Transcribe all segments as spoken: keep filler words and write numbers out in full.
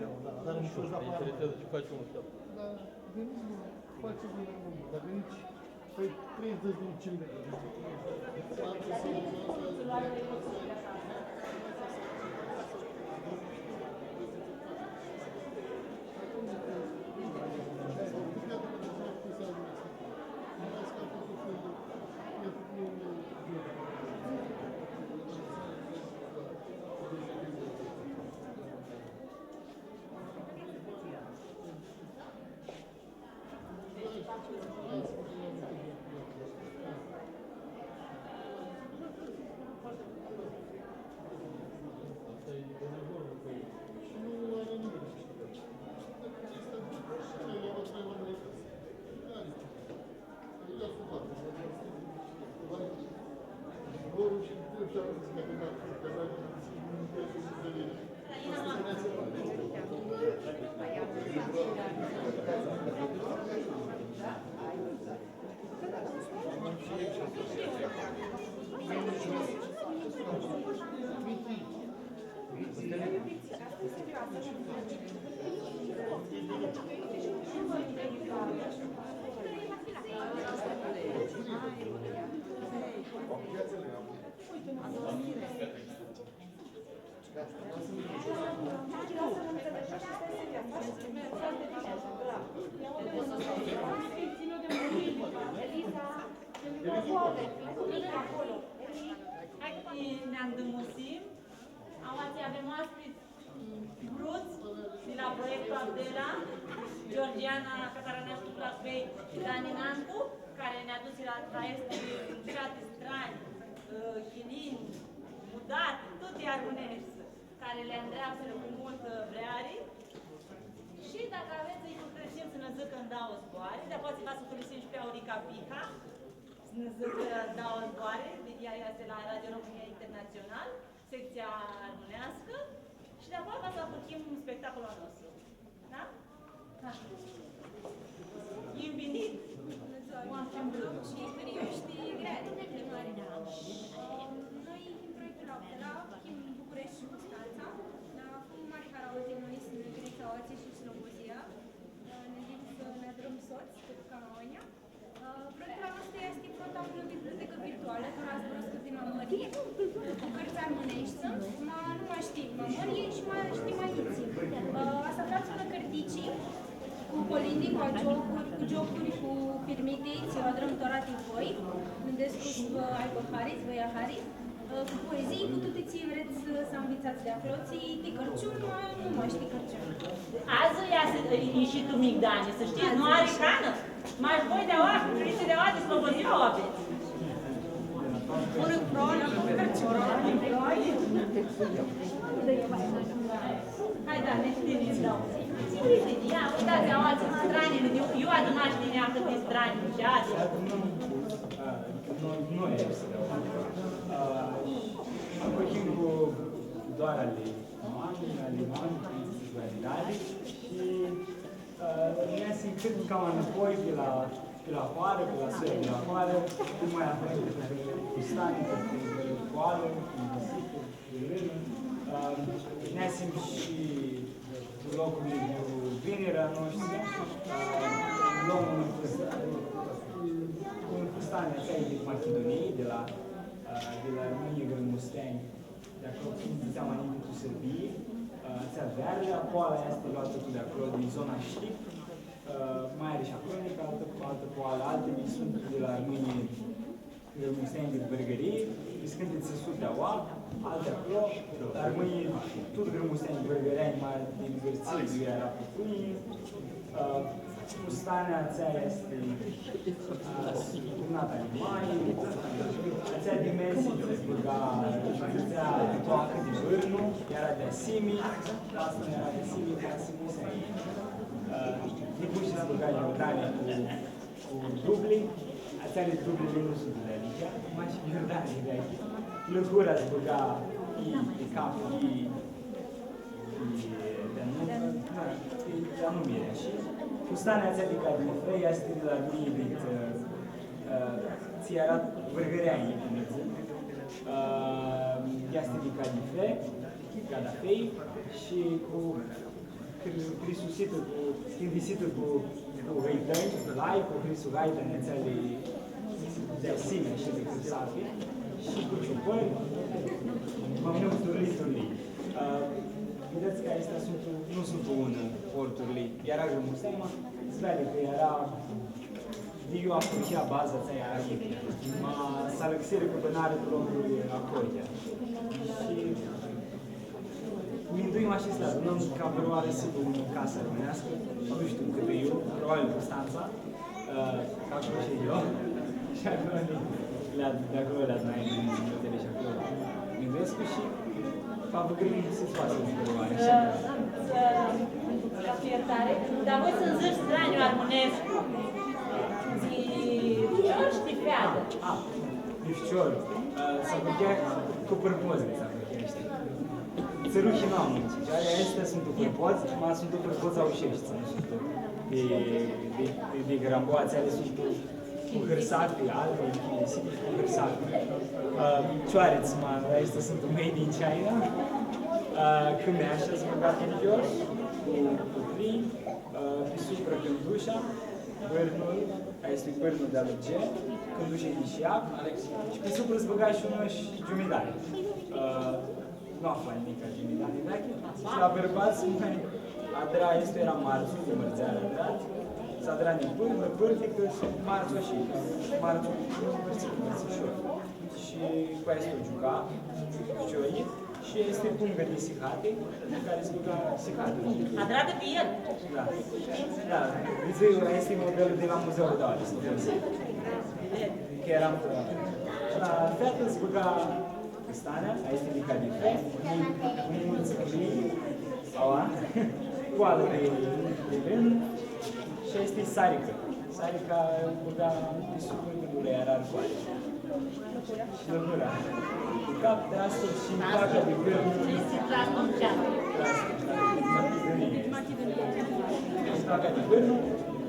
mea, da, dar nu știu, dar interesează ce face omul ăsta. Da, de nu face bine omul, dacă nici, păi, treizeci de centimetri. Hai, nã andãmusim. Aoatsi avem oaspits, mm, vruts di la proiectul Abdera, Georgiana Cataranescu Clasbei shi Dani Nancu, cari nã adusirã la, la aesti mushatã stranji, ã, yinini, mudati, tuti armãneshti, cari li andreapsirã cu multã vreari. Shi dacã avets, lji pãlãcãrshim s-nã dzãcã ndauã zboarã, di apoia va s-u pãlãcãrshim shi pi Aurica Piha, s-nã dzãcã ndauã zboarã, di ea easti la Radio România Internațional, secția armânească, și de-apoia va s-ahurhim spectacolul a nostru. Da? Da. Bine venit! Bunã dzua! Shi cãrioshi greali, di mari. Noi, în proiectul Abdera, him București și Constanța, dar cu mari harauã di noi s-nã vinits aoatsi shi Slobozia, ne gãndim s-nã adrãm sots, cã tu cama oainea. Proiectul a nostru easti prota unã bibliotecã virtualã, cari zburãscu di ma mãri, cu cãrtsã armãneshti, ma nu mash ti ma mãri, shi ma, shi ti ma njits. Ã, va s-aflats unã cãrtici cu colindi, cu giocuri, cu giocuri, cu pirmiti, tsi u adrãm tora ti voi, minduescu s-vã aibã hari, s-vã ia hari. Cu poezii, cu tuti tsi vrets s-anvitsats di aclo, tsi ti Cãrciun, ma nu mash ti Cãrciun. Adzã easti, e, e shi tu migdani, s-shtits, nu ari canã. Mash voi di aoa, cu crisiti di aoa, di Slobozia u avets. Bunã, Croni, Cãrciun. Hai, da, ne shtini, da. Ia, uitați, aoa, tsi stranji, eu, eu adunam shi tini ahãt di stranji, shi adzã. Noi, noi, ã, apoi him cu doarã ali mami, ali mami, printsitsi Validali, shi, ã, nã easim cãt cama nãpoi, pi la, pi la hoarã, pi la soi di la hoarã, cum ma avem cãti fustani, cãti poalã, cãti nisipuri. Ã, nã easim shi locurli di vinirã a noshtri, ã, lom un fus-, un fustan atsea di Machidunii, di la, ã, di la armãnjlji grãmusteanj, di aclo, cum dzãtseam, ninti tu Sãrbii, ã, atsea vearlea, poala easti loatã tu di aclo, di zona Shtip, ã, ma ari shi aclo, altã, altã poalã, altili suntu di la armãnjlji grãmusteanj di Vãrgãrii, niscãnti tsãsuti aua, alti aclo, dar armãnjlji tut grãmusteanj vãrgãreanj, ma di Gãrtsii, di Araputuni, ã, fustanea atsea easti, ã, cumnata di mai, atsea di mesi, tsi s-bãga, atsea toacã di Pãrnu eara di asimi, pasta eara di asimi, di asimi, ã, di bushi s-bãga Iordani cu, cu dubli, atseali dubli nu suntu di aoa, mash Iordani di aoa. Lãhura s-bãga i, i cap, i, i di anum-, na, i di anumiri, shi fustani atsea di cadife, easti di la mini, di, ã, ã, tsi eara vãrgãreanj, cum dzãc. Ã, easti di cadife, cadafei, shi cu hri-, hrisusitã, cu, hindisitã cu, cu hãitãnj, cu lai, cu hrisu hãitãnj, atseali di asimi, shi di hãrsafi, shi cu ciupãri, ma multu turlii, turlii. Ã, videts cã aesti suntu, nu suntu unã, orturli, eara grãmusteai, ma s-veadi cã eara Di iu apruhea baza atsea eara Ghipia. Ma s-alãxirã cu bãnari tu loclu Ahoria. Shi mindui mash s-li adunãm ca vãrãoarã s-hibã unã casã armãneascã, nu shtiu cãtã iu, probabil Constantsa, ã, ca aclo shi eu. Shi aclo li, li ad-, di aclo li adunai multili shi aclo. Minduescu shi va vã grãim s-fatsi unã vãrãoarã. Ã, ã, ca iertari, dar voi s-nji dzãts stranjlu armãnescu. Di ficior shi di featã. A, di ficior. Ã, s-apruhea cu pãrpodzlji, s-apruhea, shtii. Tsãruhi nu am multsã. Aesti suntu pãrpodz, ma suntu pãrpodz ausheshti, nu suntu di, di, di, di Grambo, atseali suntu cu hãrsafi, albi, cu hãrsafi. Ã, cioarits, ma, aesti suntu made in China. Ã, cãmeasha s-bãga tu nghios, cu, cu prin, ã, pi suprã cãndusha, pãrnul, aestu e pãrnul di alãpge, cãndusha di shiac, shi pi suprã s-bãga shi unã shi giumidati. Ã, Nu afla nica giumidati veaclji, shi la bãrbats ma adra, aestu eara martsu, di mãrdzeari adra, s-adra nipãrnã, pãrticã, shi martsu ashi, martsu cu mãrtsã, cu mãrtsãshor. Shi cu aestu giuca, ficiorlji, shi easti pungã di sihati, cari s-bãga sihati. Adratã di el. Da. Da. Dzãc, aestu e modelul di la muzeul, da, easti. Cã earam la, la featã, s-bãga Cãstanea, aestã easti di cadife, cu multsã clãnj, aua, coalã di, di lãnã, shi aestã easti saricã. Sarica u bãga pi suflitlu, eara arcoari. Shi lãhura. Cu cap, trastul shi paca di pãrnu. Trastul, da. Shi paca di pãrnu,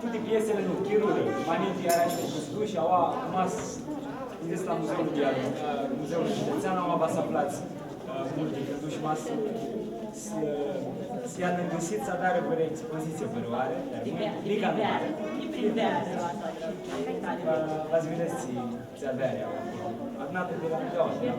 tuti piesili nu, chirurã, ma ninti eara shi cãscãlj shi aua, ma s-, Minduescu la muzeul di, ã, Muzeul Județean, aua va s-aflats, ã, multi, cã dush ma s-, s-, s-lji anãngãsits s-adarã vãrã expozitsii vãrãoarã, dar nu, nica nu. Va, va s-videts tsi, tsi aveari aua. Adunatã di la, di la.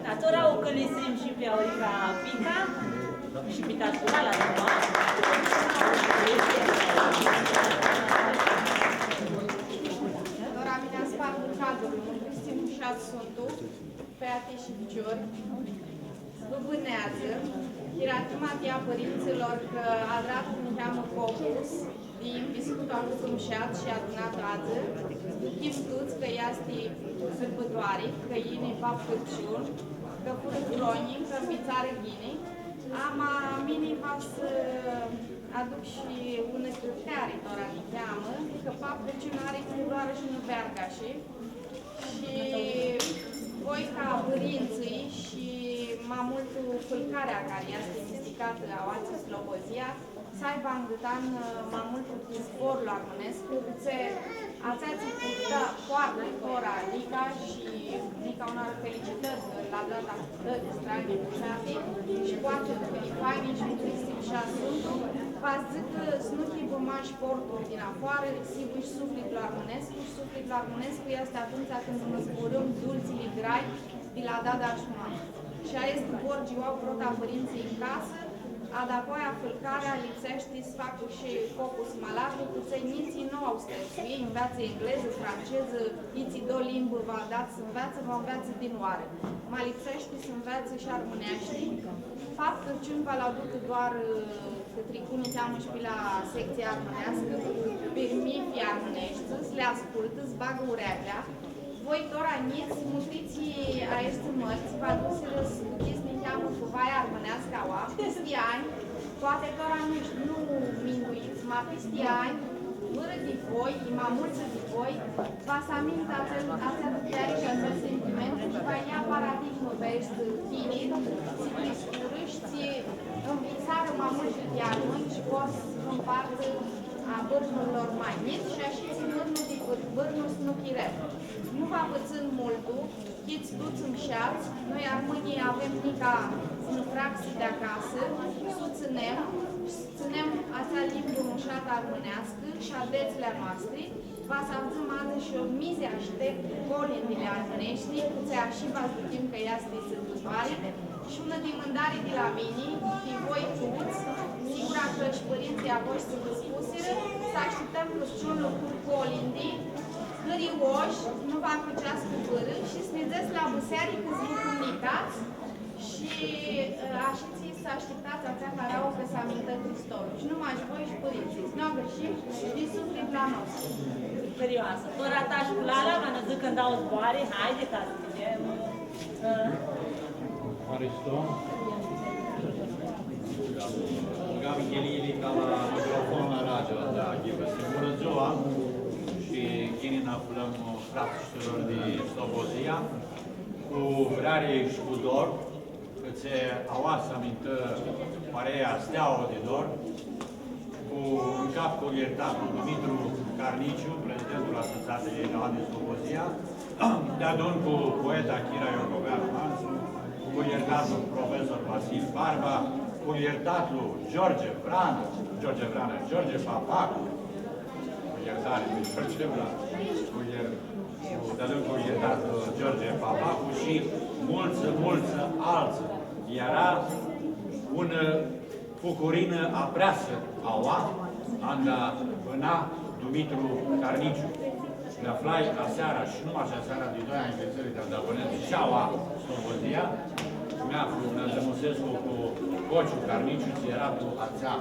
Da, tora u cãlisim shi pi Aurica Pinca shi pi Tascula la Roma. Tora mini aspargu cadrul, nu shtiu, shasi suntu, feati shi ficiori. Vã bãneadzã, hiratimatea a pãrintsãlor cã adratã niheamã copus di nviscutlu a Cãtumshat shi adunatã adzã, duchim tuts cã easti sãrbãtoari, cã yini Pap Cãrciun, cã furã gronji, cã nvitsarã ghini. Ama mini va s-aduc shi unã cãrteari tora niheamã, cã Pap Cãrciun ari cãndu ari shi unã beargashi. Shi voi ca pãrintsãlj shi ma multu fãlcarea cari easti misticatã aoatsi Slobozia, s-aibã angãtan, ã, ma multu cu zborlu armãnescu, cã tsi, atsea tsi purtã, poartã tora Lica shi nica unãoarã felicitãri la data cu tãti stranji, cu tati, shi poartã lucri faini shi cu Cristi shi asuntu, va s-dzãcã s-nu hibã mash porturi din afoarã, s-hibã shi suflitlu armãnescu, shi suflitlu armãnescu easti atumtsea cãndu nã zburãm dultsili grai di la dada shi mama. Shi aestu zbor tsi u au prota pãrintsãlj tu casã, a dapoaia fãlcarea lipseashti s-facã shi copus ma largu, cã tsi njitslji nu au strãntsã, elj nveatsã englezã, francezã, itsi do limbã va da s-nveatsã, va nveatsã dinãoarã. Ma lipseashti s-nveatsã shi armãneashti. Pap Cãrciun va lu aducã doar, ã, cã tricu niheamã shi pi la sectsia armãneascã, cu pirmithi armãneshti, s-li ascultã, s-bagã ureaclja. Voi tora njits, mutrits aesti mãrts, va dutsirã s-duchits niheamã Poati tora nu, nu minduits, ma pisti anj, vãrã di voi, i ma multsã di voi, va s-amintã atsel, atsea ducheari shi atsel sentimentu shi va ljea paradigmã pi aeshti tiniri, tsi criscurã shi tsi nvitsarã ma multu di armãnj shi vor s-hibã parti a bãrnurlor ma njits shi ashitsi bãrnu di bãr-, bãrnu s-nu chirem. Nu va vã tsãn multu, Hits tuts mshats, noi armãnjlji avem nica unã praxi di acasã, s-u tsãnem, s-tsãnem atsea limbã mushatã armãneascã shi adetsli a noastri, va s-avdzãm adzã shi eu mizi ashtept colindili armãneshti, cã tsi ashi va s-duchim cã easti sãrbãtoari, shi unã dimãndari di la mini, di voi tuts, sigura cã shi pãrintsãlj a voshtri vã spusirã, s-ashtiptãm Crãciunlu cu colindi, Cãrioshi, nu va apuceascã vãrã shi s-nidzets la bisearicã s-vã cumnicats shi, ã, ashitsi s-ashtiptats atsea caraoke S-amintã Hristolu. Shi nu mash voi shi pãrintsãlj. S-nu agãrshim, di suflit la nostru. Serioasã. Tora ta shi cu Lala, ma nã dzãcã ndauã zboarã, haidi, ta s-videm. Haristo. Bãgãm chiliili ca la microfon la radio, da, ghivã. Bunã dzua shi ghini nã aflãm, frats shi surori di Slobozia, cu vreari shi cu dor, cã tsi aua s-amintã pareia Steaua di Dor, cu, tu cap cu iertatlu Dumitru Carniciu, prezidentul Asociatsiei Galatis Slobozia, deadun cu poeta Chira Iorgoveanu Mantsu, cu iertatlu profesor Vasil Barba, cu iertatlu George Vranã, George Vranã, George Papacu, cu iertari, nu George Vranã, cu ier-, cu, deadun cu iertatlu George Papacu shi multsã, multsã altsã. Eara un fucurinã apreasã aua, anda bãna Dumitru Carniciu. Nã aflai aseara, shi nu mash aseara, di doi anj di dzãli di anda bãnãm shi aua Slobozia, mi aflu, nã dzãmusescu cu Cociu Carniciu, tsi eara tu atsea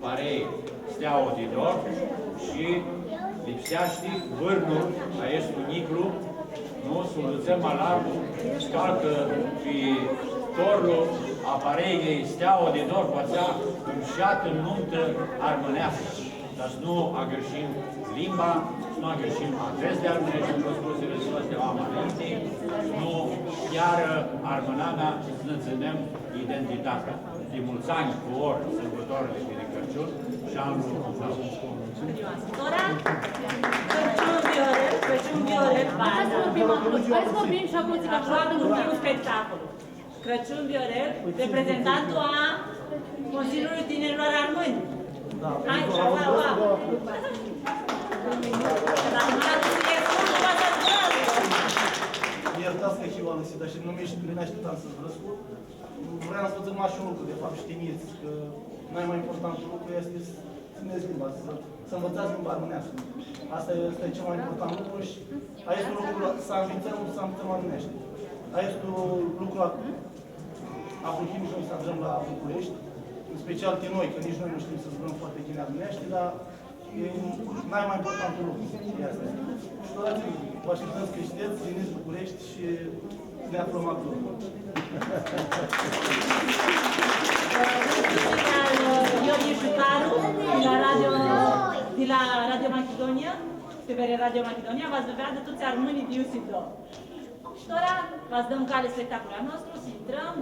parei Steaua di Dor, shi lipseashti vãrnu aestu njiclu, nu, s-u dzãtsem ma largu, s-calcã pi torlu a pareiljei Steaua di Dor, cu atsea mshatã numtã armãneascã. Ta s-nu agãrshim limba, s-nu agãrshim adetsli armãneshti, cum spusirã shi aoatsi ma ninti, s-nu piarã armãnamea, s-nã tsãnem identitatea. Di multsã anj cu ori, sãrbãtoarili di Crãciun shi anlu nou. Tora, Crãciun Viorel, Crãciun Viorel, hai s-vorbim aclo, hai s-vorbim shi aclo, dzãc, aclo, aclo, un spectacol. Crãciun Viorel, reprezentantul a Consiliului Tinerilor Armâni. Da. Hai, și acolo, da. Iertați că hiu alăsit, dar și nu mi-, nu mi-așteptam să zburăscu. Vreau să vă zic mash un lucru, de fapt, știi, că nai mai important lucru este să țineți limba, să, să învățați limba armânească. Asta este cel mai important lucru și aestu lucru, să învățăm, să învățăm armânește. Aestu lucru a-, ahurhim și noi să ajungem la București, în special pe noi, că nici noi nu știm să zburăm foarte bine armânește, dar e nai mai important lucru. Asta este. Și doar atsea, vă așteptăm, că sunteți, veniți București și ne aflăm acolo. Iorghi Jucaru, di la Radio, di la Radio Machidonia, T V R Radio Machidonia, va s-vã veadã tuts armãnjlji di iu s-do. Shi tora va s-dãm cali spectacolul a nostru, s-intrãm,